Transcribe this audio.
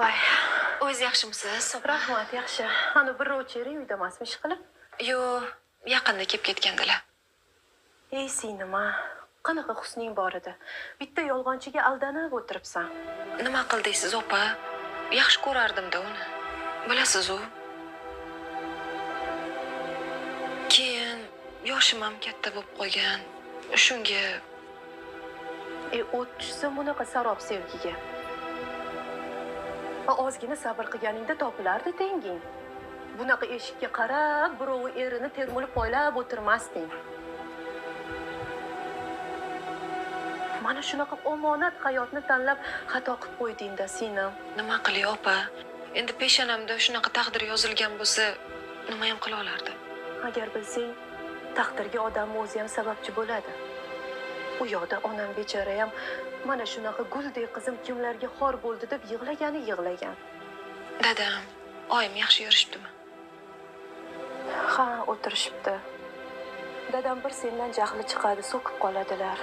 Voy, O'zi yaxshimisiz, opa? Rahmat, yaxshi. Ani birrovchi ering uyda emasmi ish qilib? Yo'q, yaqinda kelib ketgandilar. Ey singlim, a, qanaqa husning bor edi. Bitta yolg'onchiga aldanib o'tiribsan. Nima qildingiz, opa? Yaxshi ko'rardim-da uni. Bilasiz-u. Keyin yoshim ham katta bo'lib qolgan. Shunga O't tushsin bunaqa sarob sevgiga. Va ozgina sabr qilganingda topilardi tenging. Bunaqa eshikka qarab, birovi erini termulib poylab o'tirmasding. Mana shunaqa omonat hayotni tanlab xato qilib qo'yding-da, singlim. Nima qilay, opa? Endi peshonamda shunaqa taqdir yozilgan bo'lsa, nima ham qila olardim? Agar bilsang, taqdirga odam o'zi ham sababchi bo'ladi. U yoqda onam bechora ham mana shunaqa guldek qizim kimlarga xor bo'ldi deb yig'lagani yig'lagan. Dadam, oyim yaxshi yurishibdimi? Ha, o'tirishibdi. Dadam bir sendan jahli chiqadi, so'kib qoladilar.